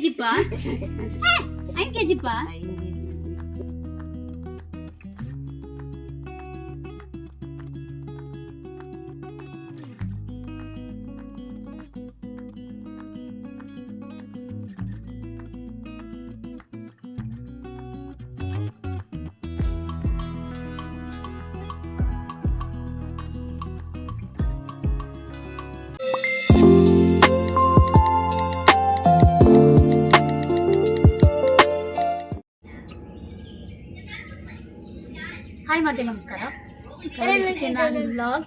ಜಿಪ್ಪ ಐನ್ K ಜಿಪ್ಪ. Hi ಮಾತೆ, ನಮಸ್ಕಾರ. ಕಿಚನ್ ಬ್ಲಾಗ್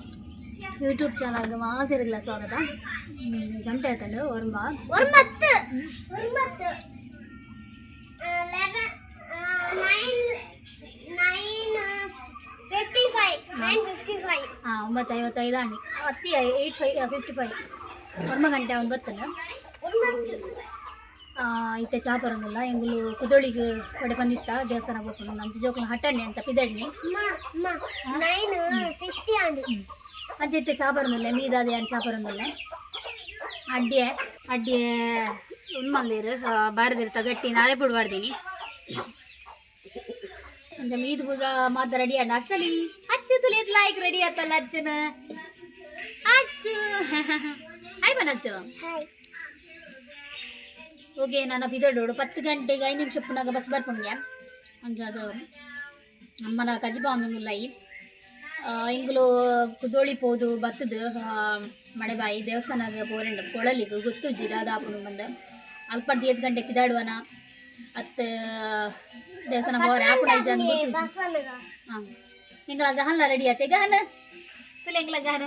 ಯೂಟ್ಯೂಬ್ ಚಾನಲ್ಗೆ ಮಾತಿರಲಿಲ್ಲ ಸ್ವಾಗತ. ಗಂಟೆ ಆಯ್ತಂಡು ಒರ್ಂಬ. ಒಂಬತ್ತು ಒಂಬತ್ತು 11, 9, 9:55, 9:55. ಹಾಂ, 9:55 ಆಂಡಿ ಅತ್ತಿ 8:55, 9 ಗಂಟೆ ಒಂಬತ್ತನ. ಒಂಬತ್ತು. ಇತ್ತೆ ಚಾ ಬರೋದಿಲ್ಲ. ಎಂಗುಲು ಕುದೋಳಿಗೆ ಕೊಡೆ ಬಂದಿತ್ತ ದೇವಸ್ಥಾನ ಹೋಗ್ಕೊಂಡು ಅಂಚ ಜೋಕುಲು ಹಟ್ಟಣ್ಣಿ ಅಂಚ ಪಿದಡ್ನಿ. ಅಮ್ಮ ಅಮ್ಮ, 9:60 ಆಂಡ್. ಅಂಚ ಇತ್ತೆ ಚಾ ಬರೋದಿಲ್ಲ, ಮೀದಾದೆ ಅಂಚ ಚಾ ಬರೋದಿಲ್ಲ. ಅಡ್ಡೆ ಅಡ್ಡೆ ಉಣ್ಮಲ್ದಿರು ಬಾರದಿರು ತಗಟ್ಟಿ ನಾಳೆ ಬಿಡ್ಬಾರ್ದೀನಿ. ಅಂಚ ಮೀದು ಪೂರ ಮಾತ ರೆಡಿ ಆಂಡ್. ಅರ್ಷಲಿ ಅಚ್ಚು ತುಲಿಯತ್ ಲಾಯ್ಕ್ ರೆಡಿ ಆತಲ್ಲ ಅಚ್ಚನ. ಅಚ್ಚು, ಹಾಯ್ ಬನ್ನ ಅಚ್ಚು. ಹಾಯ್. ಓಕೆ, ನಾನು ಬಿದಡೋಡು 10 ಗಂಟೆಗೆ 5 ನಿಮಿಷ ಪುನಗ ಬಸ್ ಬರ್ಪುಂಡ್ಯ. ಅಂಚ ಅದು ಅಮ್ಮನ ಕಜಿಪ ಒಂದೊಂದುಲ್ಲೈ. ಇಂಗುಲು ಕುದೋಳಿ ಪೋದು ಬತ್ತದು ಮಡೆಬಾಯಿ ದೇವಸ್ಥಾನಗೆ ಪೋರೆಂಡು ಕೊಳಲಿಗೆ ಗೊತ್ತುಜ್ಜಿ ದಾದಾಪುಂಡು ಬಂದು ಅಲ್ಪಡ್ದು 7 ಗಂಟೆ ಪಿದಾಡುವನ ಅತ್ ದೇವಸ್ಥಾನ ಹೋರೆ ಆಪುಣ ಐಜಾನ್ ಗೊತ್ತುಜ್ಜಿ. ಬಸ್ ಬಂದಾಗ. ಹಾಂ, ಎಂಗ್ಲ ಗಹನ್ಲ ರೆಡಿ ಆತೆ. ಗಹನ ತುಲೆ, ಎಂಗ್ಲ ಗಹನ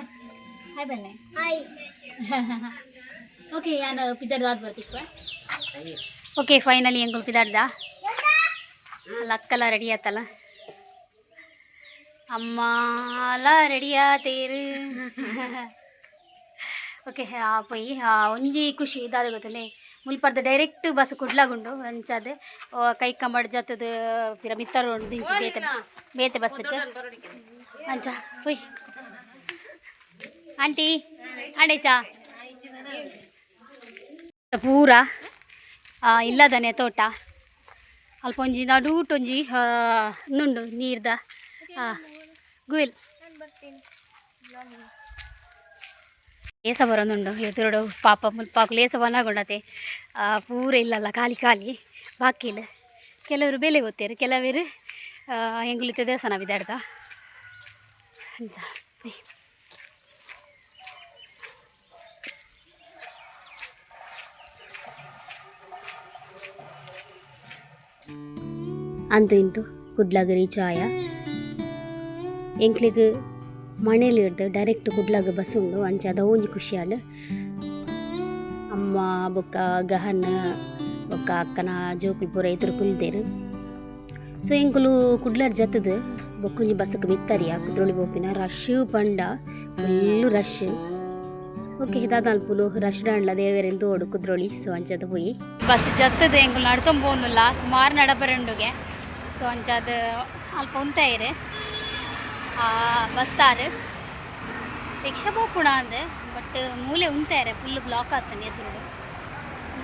ಹಾಯ್ ಬನ್ನೆ. ಹಾಯ್. ಓಕೆ, ನಾನು ಪಿದಾಡ್ದು ಆದ್ ಬರ್ತಿತ್ತು. ಓಕೆ, ಫೈನಲಿ ಎಂಗುಲು ಪಿದಾಡ್ದ. ಅಲ್ಲ, ಅಕ್ಕಲ ರೆಡಿ ಆತಲ್ಲ, ಅಮ್ಮ ಎಲ್ಲ ರೆಡಿ ಆತೇರು. ಓಕೆ, ಪೊಯ್ ಒಂಜಿ ಖುಷಿ ದಾದ ಗೊತ್ತುಂಡೆ? ಮುಲ್ಪರ್ದ ಡೈರೆಕ್ಟ್ ಬಸ್ ಕುಡ್ಲಾಗುಂಡು. ಅಂಚಾದ್ ಕೈ ಕಂಬಡ್ ಜತ್ತದ ಪಿರ ಮಿತ್ತರು ಉಂಡು ದಿಂಚಿ ಬೇತೆ ಬೇತೆ ಬಸ್ಸಕ್ಕೆ. ಅಂಚ ಪೊಯ್. ಆಂಟಿ ಆಂಡೆ ಚಾ ಪೂರ ಇಲ್ಲದನೆ ತೋಟ. ಅಲ್ಪ ಒಂಜಿ ನಡೂಟೊಂಜಿ ನುಂಡು ನೀರ್ದ ಗುಯಿಲ್. ನಾನು ಬರ್ತೀನಿ. ಲೇಸ ಬರೋದುಂಡು ಎದುರುಡು. ಪಾಪ ಮುಲ್ಪಾಕು ಲೇಸ ಬನ್ನಗೊಂಡತೆ. ಪೂರ ಇಲ್ಲಲ್ಲ ಖಾಲಿ ಖಾಲಿ ಬಾಕಿಲ್. ಕೆಲವರು ಬೆಲೆ ಗೊತ್ತೇರು, ಕೆಲವರು ಎಂಗುಲಿತ ದೇವಸ್ಥಾನ ಬಿದಾಡ್ದ ಅಂಚ ಪೊಯ್. ಅಂತು ಇಂತು ಕುಡ್ಲಾಗ ರೀಚ್ ಆಯ. ಎಂಕ್ಲೆಗ್ ಮಣೇಲಿ ಹಿಡ್ದು ಡೈರೆಕ್ಟ್ ಕುಡ್ಲಾಗ ಬಸ್ ಉಂಡು. ಅಂಚ ಅದ ಒಂಜಿ ಖುಷಿ ಆಂಡ್. ಅಮ್ಮ ಬೊಕ್ಕ ಗಹನ್ ಬೊಕ್ಕ ಅಕ್ಕನ ಜೋಕುಲು ಪೂರ ಎದುರು ಕುಲ್ದೇರು. ಸೊ ಎಂಕುಲು ಕುಡ್ಲಾಡ್ ಜತ್ತದು ಬೊಕ್ಕೊಂಜಿ ಬಸ್ಸಕ್ಕೆ ಮಿತ್ತರಿಯ. ಕುದ್ರೋಳಿ ಪೋಪಿನ ರಶ್ ಪಂಡ ಫುಲ್ಲು ರಶ್. ಓಕೆ, ದಾದಾಲ್ಪುಲು ರಶ್ ಡಾಂಡ್ಲ ದೇವೆರೆನ್ ತೋಡು ಕುದ್ರೋಳಿ. ಸೊ ಅಂಚದ ಪೋಯಿ. ಬಸ್ ಜತ್ತದ ಎಂಕುಲು ನಡ್ಕೊಂಡ್ ಸುಮಾರು ನಡಪರಂಡುಗೆ. ಸೊ ಅಂಚಾದ ಅಲ್ಪ ಉಂತಾಯಿರು ಬಸ್ತಾರು ರಿಕ್ಷಾ ಪೋಪುಣ ಅಂದ್. ಬಟ್ ಮೂಲೆ ಉಂತಾಯರೆ ಫುಲ್ ಬ್ಲಾಕ್ ಆತನೆ ಎದುರುಡು.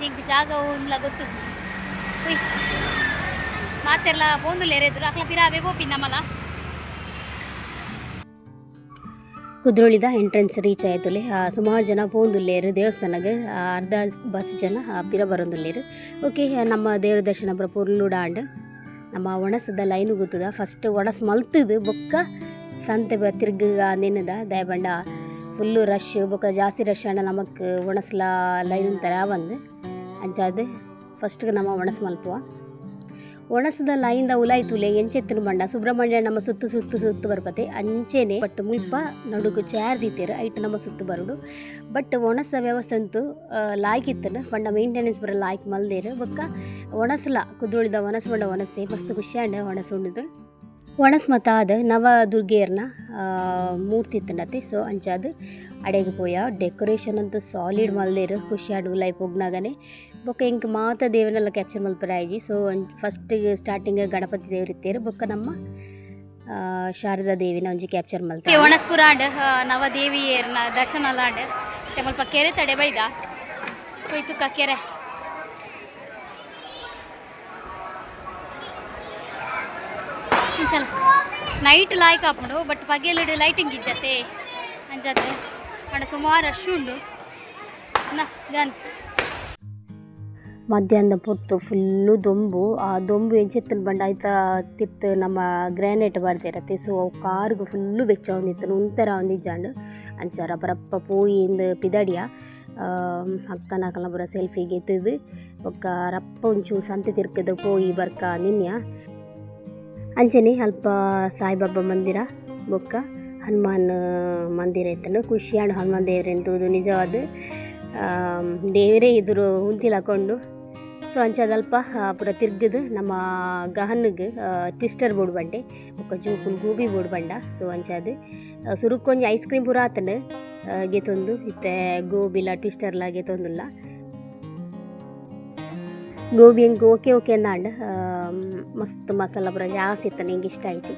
ಎಂಕ್ ಜಾಗ ಉಂದ್ಲ ಗೊತ್ತುಜ್ಜಿ. ಉಯ್ ಮಾತೆರ್ಲ ಪೋಂದುಲ್ಲೇರ್ ಎದುರು. ಅಕ್ಲ ಪಿರಾವೆ ಪೋಪಿ ನಮಲ. ಕುದ್ರೋಳಿದ ಎಂಟ್ರೆನ್ಸ್ ರೀಚ್ ಆಯ್ತುಲೆ. ಸುಮಾರು ಜನ ಪೋಂದುಲ್ಲೇರು ದೇವಸ್ಥಾನಗೆ. ಅರ್ಧ ಬಸ್ ಜನ ಪಿರ ಬರೋದುಲ್ಲೇರು. ಓಕೆ, ನಮ್ಮ ದೇವ್ರ ದರ್ಶನ ಪೂರ ಪೊರ್ಲುಡಾಂಡ್. ನಮ್ಮ ಒಣಸದ ಲೈನ್ ಗೊತ್ತದ. ಫಸ್ಟ್ ಒಣಸ್ ಮಲ್ತದು ಬೊಕ್ಕ ಸಂತೆ ತಿರ್ಗ ನೆನ್ನದ ದಯಬಂಡ ಫುಲ್ಲು ರಶ್. ಬೊಕ್ಕ ಜಾಸ್ತಿ ರಶ್ ಆಂಡ ನಮಕ್ ಒಣಸ್ಲ ಲೈನ್ ಒಂಥರ ಬಂದು. ಅಂಚಾದ್ ಫಸ್ಟ್ಗೆ ನಮ್ಮ ಒಣಸ್ ಮಲ್ಪುವ. ಒಣಸದ ಲೈನ್ದ ಉಲಾಯ್ತುಲೆ ಎಂಚೆತ್ತಿನ ಬಂಡ ಸುಬ್ರಹ್ಮಣ್ಯ ನಮ್ಮ ಸುತ್ತು ಸುತ್ತು ಸುತ್ತು ಬರ್ಪತೆ ಅಂಚೆನೆ. ಬಟ್ ಮುಲ್ಪ ನಡುಕು ಚೇರ್ ದೀತೆರ್, ಐಟ್ ನಮ್ಮ ಸುತ್ತು ಬರುಡು. ಬಟ್ ಒಣಸದ ವ್ಯವಸ್ಥೆ ಅಂತೂ ಲಾಯ್ಕ್ ಇತ್ತನ ಪಂಡ ಮೇಂಟೆನೆನ್ಸ್ ಬರ ಲಾಯ್ಕ್ ಮಲ್ದೇರು. ಬೊಕ್ಕ ಒಣಸ್ಲ ಕುದ್ರೋಳಿದ ಒಣಸ್ ಪಂಡ ಒಣಸೆ ಮಸ್ತ್ ಖುಷಿ ಆಂಡ್ ಒಣಸ್ ಉಂಡುದು. ಒಣಸ್ ಮತ್ತ ಆದ ನವ ದುರ್ಗೆಯರ್ನ ಮೂರ್ತಿ ಇತ್ತಂಡತೆ. ಸೊ ಅಂಚಾದ್ ಅಡೆಗ್ ಪೋಯ. ಡೆಕೋರೇಷನ್ ಅಂತೂ ಸಾಲಿಡ್ ಮಲ್ದೇರು. ಖುಷಿ ಆಂಡ್ ಉಲಾಯಿ ಪೋಗ್ನಾಗನೆ. ಬೊಕ್ಕ ಎಂಕ್ ಮಾತ ದೇವರೆಲ್ಲ ಕ್ಯಾಪ್ಚರ್ ಮಲ್ಪರೆ ಆಯ್ಜಿ. ಸೊ ಫಸ್ಟ್ ಸ್ಟಾರ್ಟಿಂಗ್ ಗಣಪತಿ ದೇವ್ರು ಇತ್ತೇರು. ಬೊಕ್ಕ ನಮ್ಮ ಶಾರದಾ ದೇವಿನ ಒಂಜಿ ಕ್ಯಾಪ್ಚರ್ ಮಲ್ತ. ಒಣಸ್ಪುರ ಆಂಡ್, ನವದೇವಿಯರ್ನ ದರ್ಶನ ಆಂಡ್. ಮತ್ತೆ ಮುಲ್ಪ ಕೆರೆ ತಡೆ ಬೈದ. ಹೋಯ್ತುಕ ಕೆರೆ. ಚಲ ನೈಟ್ ಲಾಯ್ಕ್ ಆಪುಂಡು ಬಟ್ ಪಗೆಲುಡು ಲೈಟಿಂಗ್ ಇಜ್ಜತೆ ಅಂಚಾತೆ ಪಂಡ ಸುಮಾರು ರಶ್ ಉಂಡು ನಾ ದಾನ್. ಮಧ್ಯಾಹ್ನದ ಪೊರ್ತು ಫುಲ್ಲು ದೊಂಬು. ಆ ದೊಂಬು ಎಂಚೆತ್ತನ ಬಂಡ ಐತ ತಿರ್ತು ನಮ್ಮ ಗ್ರಾನೈಟ್ ಬರ್ದಿರತ್ತೆ. ಸೊ ಅವು ಕಾರ್ಗ್ ಫುಲ್ಲು ಬೆಚ್ಚ ಒಂದಿತ್ತು, ಉಂತರ ಒಂದಿಜ್ಜಾಂಡ್. ಅಂಚ ರಪ್ಪ ಪೋಯಿ ಇಂದು ಪಿದಡಿಯ. ಅಕ್ಕನಕಲ್ನ ಪೂರ ಸೆಲ್ಫಿ ಗೆತ್ತದು ಬೊಕ್ಕ ರಪ್ಪ ಒಂಚೂರು ಸಂತೆ ತಿರ್ಕದ ಪೋಯಿ ಬರ್ಕ ನಿನ್ಯ. ಅಂಚನೆ ಅಲ್ಪ ಸಾಯಿಬಾಬಾ ಮಂದಿರ ಬೊಕ್ಕ ಹನುಮಾನ್ ಮಂದಿರ ಇತ್ತಂಡು. ಖುಷಿಯಾಂಡ್ ಹನುಮಾನ್ ದೇವರೆನ್ ತೂದು. ನಿಜವಾದ ದೇವರೇ ಎದುರು ಉಂತಿಲಾಕೊಂಡು. ಸೊ ಅಂಚಾದಲ್ಪ ಪೂರ ತಿರ್ಗದು ನಮ್ಮ ಗಹನ್ಗ್ ಟ್ವಿಸ್ಟರ್ ಬೋರ್ಡ್ ಬಂಡೆ ಬೊಕ್ಕ ಜೋಕುಲು ಗೋಬಿ ಬೋರ್ಡ್ ಬಂಡ. ಸೊ ಅಂಚಾದ್ ಸುರುಕೊಂಜಿ ಐಸ್ ಕ್ರೀಮ್ ಪೂರ ಆತಂಡ್ ಗೆತೊಂದು ಇತ್ತೆ ಗೋಬಿಲ ಟ್ವಿಸ್ಟರ್ಲ ಗೆತೊಂದುಲ್ಲ. ಗೋಬಿ ಎಂಕ್ ಓಕೆ ಓಕೆ ಅಂದಾಂಡ್. ಮಸ್ತ್ ಮಸಾಲ ಪೂರ ಜಾಸ್ತಿ ಇತ್ತಂಡ್, ಎಂಕ್ ಇಷ್ಟ ಆಯ್ಚಿ.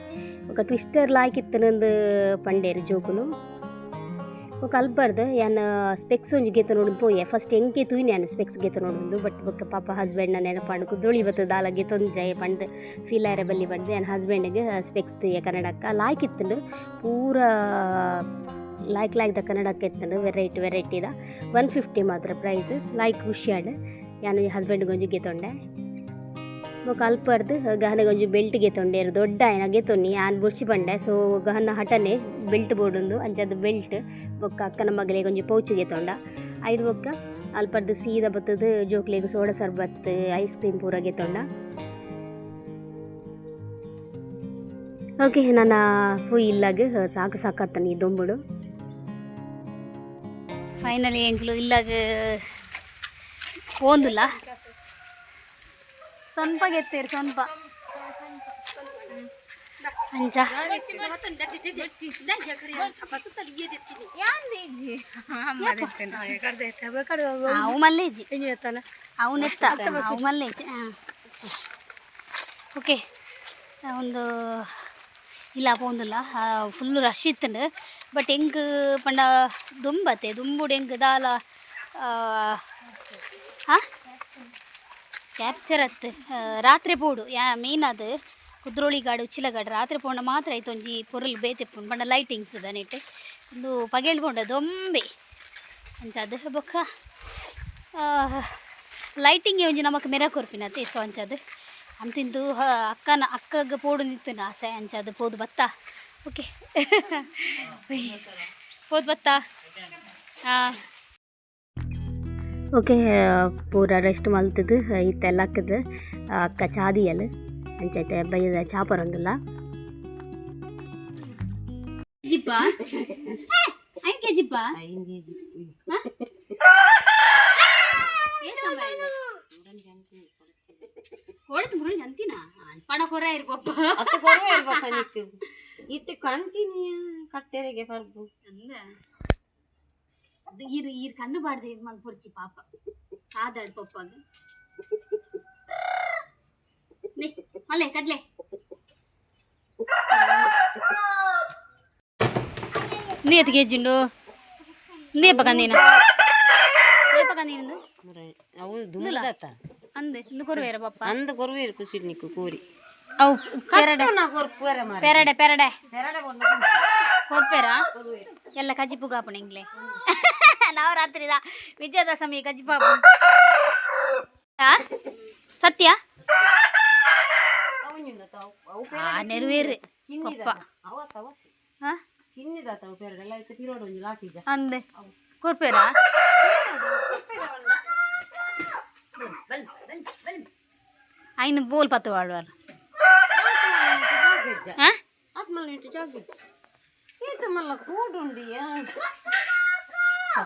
ಬೊಕ್ಕ ಟ್ವಿಸ್ಟರ್ ಲಾಯ್ಕ್ ಇತ್ತನಂದು ಪಂಡೇರು ಜೋಕುಲು. ಬೊಕ್ಕ ಅಲ್ಪರ್ದ್ ಯಾನ್ ಸ್ಪೆಕ್ಸ್ ಒಂಜಿ ಗೆತೊನೊಡು ಪೋಯೆ. ಫಸ್ಟ್ ಎಂಕೆ ತೂಯಿನಿ ಯಾನ್ ಸ್ಪೆಕ್ಸ್ ಗೆತೊನೊಡು. ಬಟ್ ಬೊಕ್ಕ ಪಾಪ ಹಸ್ಬೆಂಡ್ನ ನೆನಪಾಂಡ್, ಕುದ್ರೋಳಿ ಬತ್ತದ ದಾಲ ಗೆತೊಂಜೆ ಪಂದ್ ಫೀಲ್ ಆಯೆರೆ ಬಲ್ಲಿ ಪಂದ್ ಯಾನ್ ಹಸ್ಬೆಂಡ್ಗ್ ಸ್ಪೆಕ್ಸ್ ತೂಯೆ. ಕನ್ನಡಕ್ಕ ಲಾಯ್ಕ್ ಇತ್ತುಂಡು, ಪೂರ ಲಾಯ್ಕ್ ಲಾಯ್ಕ್ ದ ಕನ್ನಡಕ್ಕ ಇತ್ತುಂಡು, ವೆರೈಟಿ ವೆರೈಟಿದ. 150 ಮಾತ್ರ ಪ್ರೈಸ್. ಲಾಯ್ಕ್ ಖುಷಿಯಾಂಡ್. ಯಾನ್ ಹಸ್ಬೆಂಡ್ಗೆ ಒಂಜಿ ಗೆತೊಂಡೆ. ಬೊಕ್ಕ ಅಲ್ಪರ್ದ್ ಗಹನಗ್ ಒಂಜಿ ಬೆಲ್ಟ್ ಗೆತೊಂಡೆರ್. ದೊಡ್ಡ ಆಯನ ಗೆತೊನ್ನಿ ಯಾನ್ ಬೊರ್ಚಿ ಪಂಡೆ. ಸೊ ಗಹನ ಹಟನೆ ಬೆಲ್ಟ್ ಬೋಡುಂದು, ಅಂಚಾದ್ ಬೆಲ್ಟ್ ಬೊಕ್ಕ ಅಕ್ಕನ ಮಗಲೆಗ್ ಒಂಜಿ ಪೌಚ್ ಗೆತೊಂಡ. ಐಡ್ ಬೊಕ್ಕ ಅಲ್ಪರ್ದ್ ಸೀದಾ ಬತ್ತುದು ಜೋಕ್ಲೆಗ್ ಸೋಡಾ ಸರ್ಬತ್ ಐಸ್ ಕ್ರೀಮ್ ಪೂರ ಗೆತೊಂಡ. ಓಕೆ, ನನ ಪೋಯಿ ಇಲ್ಲಗ್. ಸಾಕು ಸಾಕಾತನಿ ದೊಂಬುಡು. ಫೈನಲಿ ಎಂಕ್ಲು ಇಲ್ಲಗ್ ಪೋಂದುಲ್ಲ. ಸ್ವಲ್ಪ ಗೆತ್ತೇರು ಸ್ವಲ್ಪ ಅಂಚ. ಅವು ಮಲ್ಲೇಜಿ ಅವು ನೆತ್ತ ಅವು ಮಲ್ಲೇಜಿ. ಓಕೆ, ಒಂದು ಇಲ್ಲ ಪೋಂದುಲ್ಲ. ಫುಲ್ ರಶ್ ಇತ್ತಂಡು. ಬಟ್ ಎಂಕ್ ಪಂಡ ದುಂಬತ್ತೆ ದುಂಬುಡು ಎಂಕ್ ದಾಲ ಹಾಂ ಕ್ಯಾಪ್ಚರ್ ಅತ್ತು. ರಾತ್ರಿ ಪೋಡು ಯಾ ಮೇನ್ ಅದು ಕುದ್ರೋಳಿ ಗಾಡು ಉಚ್ಚಿಲಗಾಡು ರಾತ್ರಿ ಪೋಂಡ ಮಾತ್ರ ಐತೊಂಜಿ ಒಂಜಿ ಪೊರುಲು ಬೇತೆ ಪಂಡ ಲೈಟಿಂಗ್ಸ್ ದನಿಟ್ ಉಂದು ಪಗೆಲ್ ಪೋಂಡ ದೊಂಬೆ. ಅಂಚ ಅದು ಬೊಕ್ಕ ಲೈಟಿಂಗ್ ಒಂಜಿ ನಮಕ್ ಮೆರ ಕೊರ್ಪಿನತೆ. ಸೊ ಅಂಚಾದ್ ಅಂತಿಂದು ಅಕ್ಕನ ಅಕ್ಕಗ್ ಪೋಡು ನಿತ್ತುನ ಆಸೆ. ಅಂಚಾದ್ ಪೋದು ಬತ್ತ. ಓಕೆ, ಪೋದು ಬತ್ತ. ಹಾಂ. ಓಕೆ, ಪೂರ ರೆಸ್ಟ್ ಮಲ್ತುದು ಇತ್ತೆ ಲಕ್ಕುದು ಅಕ್ಕ ಚಾದಿಯಲ್. ಅಂಚೈತೆ ಬಯ್ಯದ ಚಾ ಪರೊಂದುಲ್ಲ. ಜಿಪ್ಪ ಐನ್ ಕೆ ಜಿಪ್ಪ ಕೊಡತ್ ಮುರುಳಿ ಅಂತಿನ ಪಣ ಕೊರ ಇರ್ಪಪ್ಪ. ಅತ್ತ ಕೊರವೆ ಇರ್ಬೇಕ ನಿಕ್ಕು ಇತ್ತೆ ಕಂತಿನಿ ಕಟ್ಟೆರೆಗೆ ಪರ್ಬು. ಈರ್ ಈರ್ ಕಣ್ಣು ಬಾಡ್ದೆ ಇದು ಮಲ್ಪೊಡ್ಚಿ ಪಾಪ ಕಾದಾಡ್ ಪಪ್ಪಾಗ. ಮಲ್ಲೆ ಕಡ್ಲೆ ನೀ ಎತ್ತಿಗೆ ಜಿಂಡು ನೀ ಪಕ್ಕಂದಿನ ಏ ಪಕ್ಕಂದಿನ. ಅವು ದುಂಬುದತ್ತ. ಅಂದೆ ಇಂದು ಕೊರುವೇರ ಪಪ್ಪ. ಅಂದ ಕೊರುವೇರು ಖುಷಿ ನಿಕ್ಕು ಕೋರಿ. ಅವು ಪೆರಡೆ. ಕೊರ್ಪುವೆರ ಮಾರೆ. ಪೆರಡೆ ಪೆರಡೆ. ಪೆರಡೆ. ಕೊರ್ಪೇರ ಎಲ್ಲ ಕಜ್ಜಿಪು ಕಾಪುಣ ಇಂಗ್ಲೆ. ನವರಾತ್ರಿದ ವಿಜಯದಶಮಿ ಕಜ್ಜಿಪಾಪು ಸತ್ಯ ನೆರವೇರು ಪಪ್ಪ. ಹಾ ಅಂದೆ ಕೊರ್ಪೇರ ಐನು ಬೋಲ್ ಪತ್ತು ವಾಡುವಲ್ಲ. ಹಾ.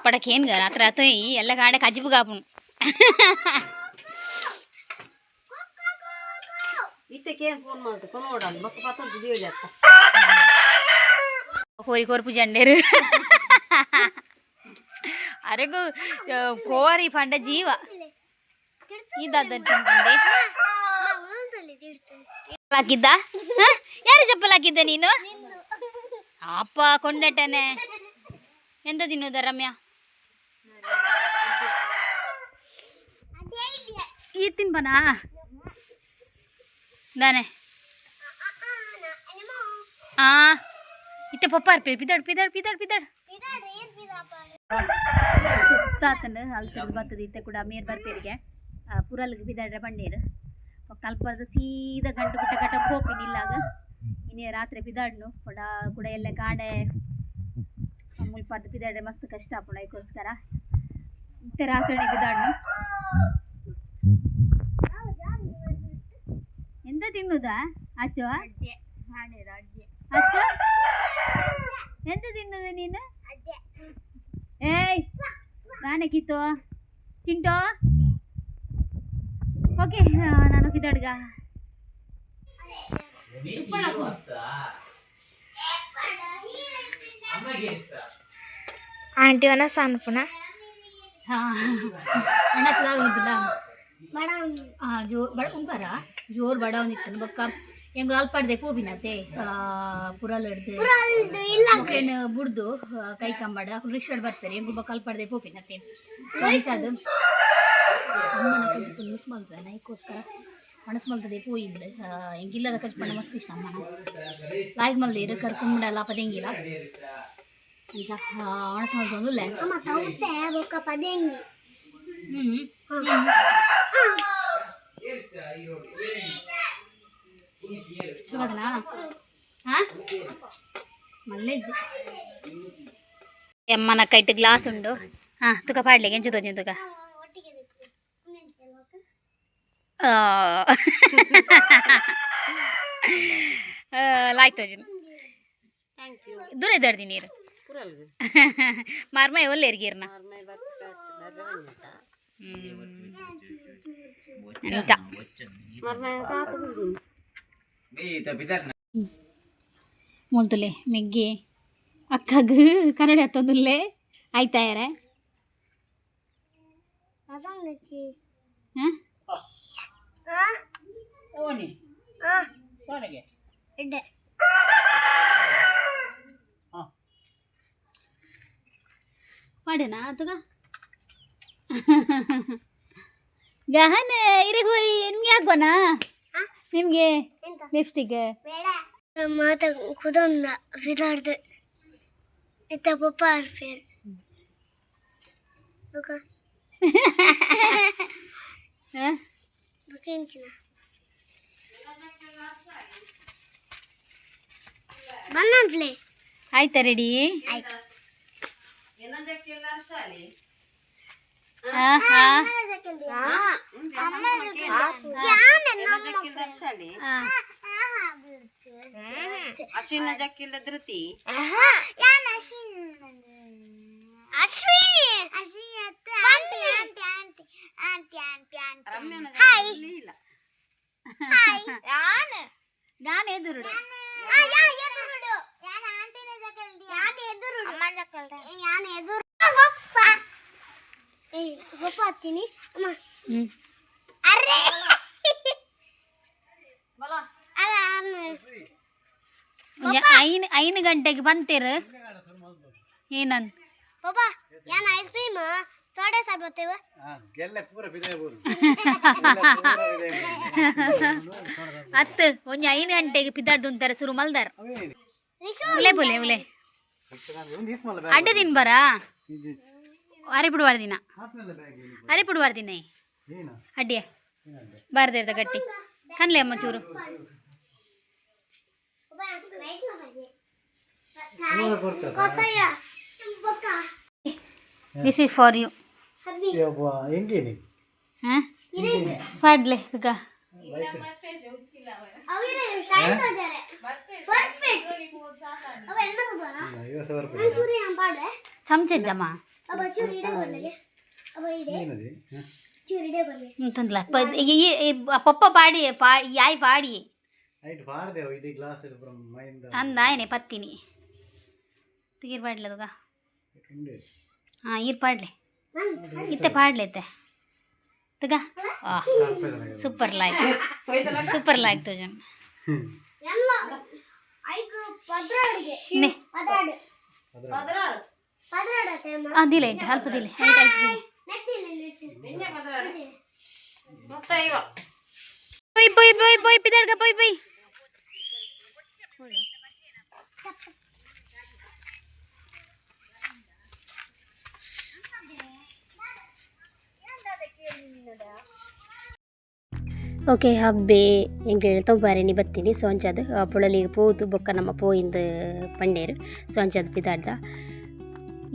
ಪಡಕ್ಕೆ ಏನು ರಾತ್ರಿ ಆತು ಎಲ್ಲ ಕಾಡೆ ಕಜ್ಜಿಪು ಕಾಪುಣು. ಇತ್ತಕ್ಕೆ ಫೋನ್ ಮಾಡ್ತು ಕೊನೋಡಲ್ಲ ಬೊಕ್ಕ ಪತ್ತೊಂದು ದೇವಜತ್ತ. ಕೋರಿ ಕೋರ್ಪು ಜಂಡೇರು ಅರೆಗು ಕೋರಿ ಪಂಡ ಜೀವ ಇದಾದ ಹಾಕಿದ್ದ. ಯಾರು ಚಪ್ಪಲ್ ಹಾಕಿದ್ದ ನೀನು? ಅಪ್ಪ ಕೊಂಡಟನೆ. ಎಂತ ತಿನ್ನುದ ರಮ್ಯಾ? ಈ ತಿನ್ಬನಾ ದಾನೆ? ಆ ಇತ್ತೆ ಪಪ್ಪಾರ್ ಪೇರ್ ಪಿದಾಡ್ ಪಿದಾಡ್ ಪಿದಾಡ್ ಪಿದಾಡ್. ಸುಸ್ತಾತನ ಅಲ್ತದ ಬತ್ತದ. ಇತ್ತೆ ಕೂಡ ಮೇರ್ ಬರ್ಪೇರಿಗೆ ಪುರಲ್ಗೆ ಬಿದಾಡ್ರೆ ಬಣ್ಣೀರು ಕಲ್ಪದ ಸೀದಾ ಗಂಟು ಗುಟ್ಟ ಗಟ್ಟ ಪೋಪಿನಿ ಇಲ್ಲಾಗ. ಇನ್ನೇ ರಾತ್ರಿ ಬಿದಾಡ್ನು ಕೂಡ ಕೂಡ ಎಲ್ಲ ಕಾಡೆ ಮುಲ್ಪದ್ದು ಬಿದಾಡ್ರೆ ಮಸ್ತ್ ಕಷ್ಟ ಆಪುಂಡು. ಅದಕ್ಕೋಸ್ಕರ ಇತ್ತೆ ರಾತ್ರಿ ಬಿದಾಡ್ನು. ಎಂತ ತಿನ್ನುದಾ ಅಚ್ಚು? ಅಚ್ಚು, ಎಂತ ತಿನ್ನುದ ನೀನು? ಏಯ್, ನಾನೇ ಕಿತ್ತು ಚಿಂಟೋ. ಓಕೆ, ನಾನು ಕಿದ್ದಾಡ್ಗ. ಆಂಟಿ ವನ ಸಾನ್ಪುನ. ಹಾಂ, ಅಣ್ಣ ಉಂಟುಲ್ಲ. ಜೋ ಬಡ ಉಂಪಾರ ಜೋರು ಬಡ ಒಂದಿತ್ತು. ಬೊಕ್ಕ ಎಂಗ್ಲು ಅಲ್ಪಾಡ್ದೆ ಪೋಪಿನತೆ ಪುರಲ್ ಹಿಡ್ದು ಮಕ್ಳೇನು ಬುಡ್ದು ಕೈ ಕಂಬಾಡ ರಿಕ್ಷಾಡ್ ಬರ್ತಾರೆ. ಎಂಗ್ಲು ಬೊಕ್ಕ ಅಲ್ಪಾಡ್ದೆ ಪೋಪಿನತೆ. ಅಂಚಾದು ಅಮ್ಮನ ಕಜ್ಜಿಪು ಮಿಸ್ ಮಲ್ತದೆ ನೈಕೋಸ್ಕರ ಮನಸ್ಸು ಮಲ್ತದೆ ಪೋಯಿಂದು. ಎಂಗಿಲ್ಲದ ಕಜ್ಪಣ್ಣ ಮಸ್ತ್ ಇಷ್ಟ ಅಮ್ಮನ. ಲಾಯ್ಕ್ ಮಲ್ದಿರು ಕರ್ಕೊಂಬಿಡಲ್ಲ ಪದೆಂಗಿಲ್ಲ. ಅಂಚ ಒಣಸು ಮಲ್ತೊಂದುಲ್ಲೆ. ಅಮ್ಮ ತೌತೆ ಬೊಕ್ಕ ಪದೆಂಗಿ. ಹ್ಞೂ ಸುಗದನಾ? ಹಾಂ, ಮಲ್ಲೇಜ್ ಅಮ್ಮನ ಕೈಟ್ ಗ್ಲಾಸ್ ಉಂಡು. ಹಾಂ, ತುಕ ಪಾಡ್ಲಿ ಎಂಚ ತೋಜಿ ತುಕ. ಲಾಯ್ಕ್ ತೋಜಿ. Thank you. ದೂರ ಇದ್ದಾಡ್ದಿ ನೀರು. ಪುರಲ್ಗೆ. ಮಾರ್ಮೈ ಒಲ್ಲೇರು ಗೀರ್ನ. ಮಾರ್ಮೈ ಬರ್ಪೆ ಬರ್ಪೆ ಬಂದಿತ್ತ. ಅಂತ. ಮಾರ್ಮೈ ತಾತ ಬಿಡ್ತೀನಿ. ಮೂಲ್ತುಲೆ ಮೆಗ್ಗಿ ಅಕ್ಕಗ್ ಕನ್ನಡ ಹತ್ತೊಂದುಲ್ಲೆ ಆಯ್ತಾಯರೆ. ಹಾಂ. ಪಾಡೇನಾ ಆತಗ ಗಹನ ಇರಗ್ ಹೋಯ್. ನಿಮ್ಗೆ ಹಾಕ್ಬೋನಾ ನಿಮಗೆ ಲಿಪ್ಸ್ಟಿಕ್? ಮಾತ ಕುದೊಂದ ಬಿದಾಡ್ದು ಇತ್ತ ಪಪ್ಪ ಆರ್ಪೇರು ಬೊಕ. ಹಾಂ. ಬೊಕ ಎಂಚಿನ ಬನ್ನಪ್ಲೆ. ಆಯ್ತಾ ರೆಡಿ? ಆಯ್ತು. ಶಾಲೆ. ಹಾಂ ಹಾಂ. ಶಾಲೆ. ಹಾಂ. ಅಶ್ವಿನ ಜಕ್ಕಿಲ್ಲ Dhriti. Ashwini Ashwini aunty aunty aunty aunty aunty. ರಮ್ಯನ ಜಕ್ಕಿಲ್ಲ ಇಲ್ಲ. ಹಾಯ್ ಯಾನ್. ಗಾನ ಎದುರು. ಅಮ್ಮ. ಹ್ಞೂ. ಅರೆ ಅಲ್ಲ. ಐನು ಐನು ಗಂಟೆಗೆ ಬಂತೇರು ಏನನ್. ಪಾಪ ಯಾನ್ ಐಸ್ ಕ್ರೀಮ್ ಸೋಡಾ ಸಾಬತ್ತೇವ. ಗೆಲ್ಲ ಪೂರ ಬಿದಾಯಬಹುದು. ಅತ್ತು ಒಂಜಿ 5 ಗಂಟೆಗೆ ಪಿದಾಡ್ದು ಅಂತಾರೆ ಶುರು ಮಲ್ದಾರ್. ಉಲೆ ಪುಲೆ ಉಲೆ ಅಡ್ಡ ದಿನ ಬರ ಅರೆ ಬಿಡುವಾರ ದಿನ ಅರೆ ಬಿಡುವಾರ ದಿನ ಅಡ್ಡಿಯ ಬಾರದಿರ್ದ ಗಟ್ಟಿ ಕನ್ಲೆ ಅಮ್ಮ ಚೂರು. ಕೊಸಯ್ಯ ಬೊಕ್ಕ. This is for you. ಹಬ್ಬಿ. ಹೆಂಗೇನಿ? ಹಾಂ, ಪಾಡ್ಲೆ ತುಕ. ಅವಿರ ಟೈಮ್ ತೋಜಾರೆ ಪರ್ಫೆಕ್ಟ್ ಅವ ಎನ್ನಗ ಬರ. ನಾನು ಚೂರಿ ನಾನು ಪಾಡ್ರೆ. ಚಮಚ ಜಮ್ಮ. ಅವ ಚೂರಿ ಇಡೆ ಬರ್ಲಿ ಅವ ಇಡೆ. ಏನది? ಚೂರಿ ಇಡೆ ಬರ್ಲಿ. ತಂದ್ಲ ಪಪ್ಪ ಪಾಡಿ ಪಾ ಯಾಯ್ ಪಾಡಿ. ಐಟ್ ಬಾರ್ದೇವು ಇಡೀ ಗ್ಲಾಸ್ ಪೂರ ಮೈಂದ. ಅಂದಾಯನೆ ಪತ್ತಿನಿ ತುಗೀರ್ ಪಾಡ್ಲೆ ತುಕ. ಹಾಂ, ಈರ್ ಪಾಡ್ಲೆ ಇತ್ತೆ ಪಾಡ್ಲೆ ಇತ್ತೆ ತುಗ. Super ಲಾಯ್ಕ್ super ಲಾಯ್ಕ್ ತೋಜನ್. ಎಲ್ಲ ಐಕ್ ಪದ್ರಾಡಿಗೆ. ನೆ. ಪದ್ರಾಡು ಪದ್ರಾಡು ಅತ್ತೆ. ಆ ದಿಲ ಇಟ್ಟು ಅಲ್ಪ ದಿಲೆ ಆಯ್ತು ಆಯ್ತು ದಿಲೆ. ನೆಟ್ಟಿಲ್ಲ ನೆಟ್ಟಿಲ್ಲ. ಮುತ್ತೈವ. ಪೊಯ್ ಪೊಯ್ ಪೊಯ್ ಪೊಯ್ ಪಿದಾಡ್ಗ ಪೊಯ್ ಪೊಯ್. ಓಕೆ ಹಬ್ಬೆ ಎಂಕ್ಲೆನ ತೊಂಬಾರೆನಿ ಬತ್ತೀನಿ. ಸೊ ಅಂಚಾದ್ ಪೊಳಲಿಗ್ ಪೋದು ಬೊಕ್ಕ ನಮ್ಮ ಪೋಯಿಂದ್ ಪಂಡೇರು. ಸೊ ಅಂಚಾದ್ ಪಿದಾಡ್ದ.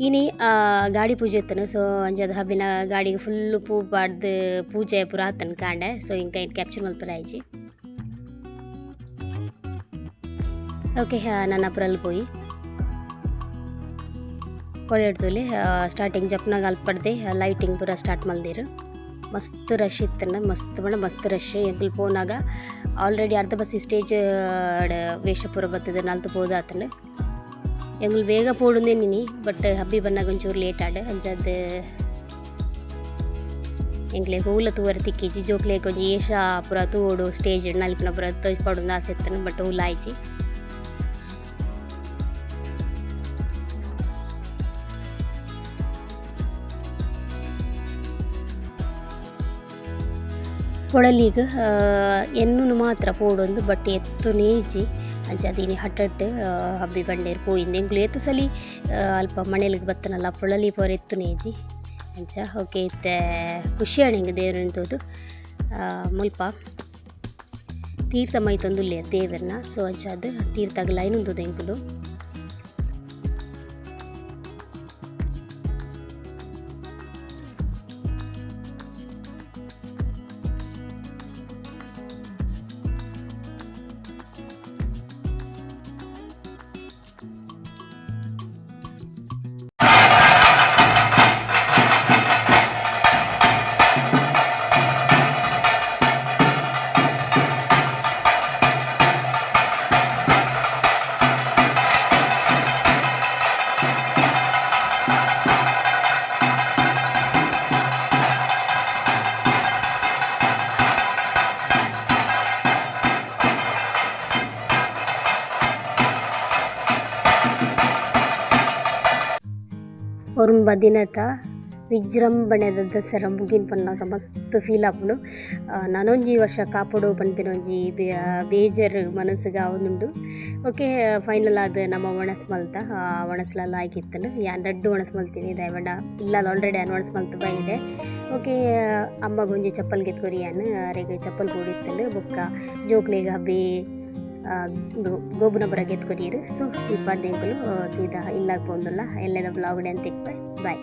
ಇನಿ ಗಾಡಿ ಪೂಜೆ ಇತ್ತನು. ಸೊ ಅಂಚಾದ್ ಹಬ್ಬಿನ ಗಾಡಿಗೆ ಫುಲ್ ಪೂ ಪಾಡ್ದು ಪೂಜೆ ಪೂರ ಆತನ್ ಕಾಂಡೆ. ಸೊ ಇಂಕ ಐನ್ ಕ್ಯಾಪ್ಚರ್ ಮಲ್ಪೆರೆ ಆಯ್ಜಿ. ಓಕೆ, ನನ ಪುರಲ್ ಪೋಯಿ ಪೊಳೆಡ್ತುಲೆ. ಸ್ಟಾರ್ಟಿಂಗ್ ಜಪ್ನಾಗ ಅಲ್ಪಡ್ದೆ ಲೈಟಿಂಗ್ ಪೂರ ಸ್ಟಾರ್ಟ್ ಮಲ್ದೆರ್. ಮಸ್ತ್ ರಶ್ ಇತ್ತನ, ಮಸ್ತ್ ಪಂಡ ಮಸ್ತ್ ರಶ್. ಎಂಕುಲು ಪೋನಾಗ ಆಲ್ರೆಡಿ ಅರ್ಧ ಬಸ್ ಸ್ಟೇಜ್ ವೇಷ ಪೂರ ಬತ್ತದ ನಲ್ತ್ ಪೋದಾತಂಡ್. ಎಂಕುಲು ಬೇಗ ಪೋಡುಂದೆನ್ನಿನಿ, ಬಟ್ ಹಬ್ಬಿ ಬನ್ನಾಗ ಒಂಚೂರು ಲೇಟ್ ಆಂಡ್. ಅಂಚಾದ್ ಎಂಕ್ಲೆಗ್ ಓಲ ತೂವರೆ ತಿಕ್ಕಿಜಿ. ಜೋಕ್ಲೆಗ್ ಒಂಜಿ ಏಷ ಪೂರ ತೂವೊಡು, ಸ್ಟೇಜ್ ನಲ್ಪುನ ಪೂರ ತೋಜಿಪಾವೊಡುಂದು ಆಸೆ ಇತ್ತುಂಡು, ಬಟ್ ಓಲ ಆಯ್ಜಿ. ಪೊಳಲಿಗ್ ಎನ್ನುನು ಮಾತ್ರ ಪೋಡೊಂದು, ಬಟ್ ಎತ್ತುನೇ ಇಜ್ಜಿ. ಅಂಚಾದ್ ಇನಿ ಹಠಟ್ ಹಬ್ಬಿ ಬಂಡೇರ್ ಪೋಯಿಂದ್. ಎಂಕುಲು ಏತ್ ಸಲಿ ಅಲ್ಪ ಮಣೆಲ್ಗ್ ಬತ್ತನಲ್ಲ ಪೊಳಲಿ ಪೋರೆ ಎತ್ತುನೇ ಇಜ್ಜಿ ಅಂಚ. ಓಕೆ, ಇತ್ತೆ ಖುಷಿ ಆಂಡ್ ಎಂಕ್ ದೇವೆರೆನ್ ತೂದು. ಮುಲ್ಪ ತೀರ್ಥ ಮೈತೊಂದುಲ್ಲೆರ್ ದೇವೆರ್ನ. ಸೊ ಅಂಚಾದ್ ತೀರ್ಥಗ್ ಲೈನ್ ಉಂತುದು ಎಂಕುಲು. ಒರುಂಬ ದಿನತ ವಿಜೃಂಭಣೆದ ದಸರಾ ಮುಗಿನ ಪನ್ನಗ ಮಸ್ತ್ ಫೀಲ್ ಆಪುಂಡು. ನನೊಂಜಿ ವರ್ಷ ಕಾಪೊಡು ಪನ್ಪಿನ ಒಂಜಿ ಬೇಜಾರ್ ಮನಸ್ಸುಗ್ ಆವೊಂದುಂಡು. ಓಕೆ, ಫೈನಲ್ ಆದ್ ನಮ ಒಣಸ್ ಮಲ್ತ. ಒಣಸ್ಲ ಲಾಯ್ಕ್ ಇತ್ತುಂಡು. ಯಾನ್ ರಡ್ಡ್ ಒಣಸ್ ಮಲ್ತೀನಿ ದಾಯೆ ಇಲ್ಲಲ್ ಆಲ್ರೆಡಿ ಯಾನ್ ಒಣಸ್ ಮಲ್ತ್ ಬೈದೆ. ಓಕೆ, ಅಮ್ಮಗ್ ಒಂಜಿ ಚಪ್ಪಲ್ ಗೆತ್ಕೊರಿ ಯಾನ್, ಅರೆಗ್ ಚಪ್ಪಲ್ ಬೋಡಿತ್ತುಂಡು. ಬೊಕ್ಕ ಜೋಕ್ಲೆಗ್ ಹಬ್ಬಿ ಉಂದು ಗೋಬುನ ಪೂರ ಗೆತ್ಕೊರಿಯೆರ್. ಸೊ ಇಪಾಡ್ದ್ ಎಂಕುಲು ಸೀದಾ ಇಲ್ಲಾಗ್ ಪೋವೊಂದುಲ್ಲ. ಎಲ್ಲೆದ ವ್ಲಾಗ್ ಡ್ ಯಾನ್ ತಿಕ್ಕುವೆ. ಬಾಯ್.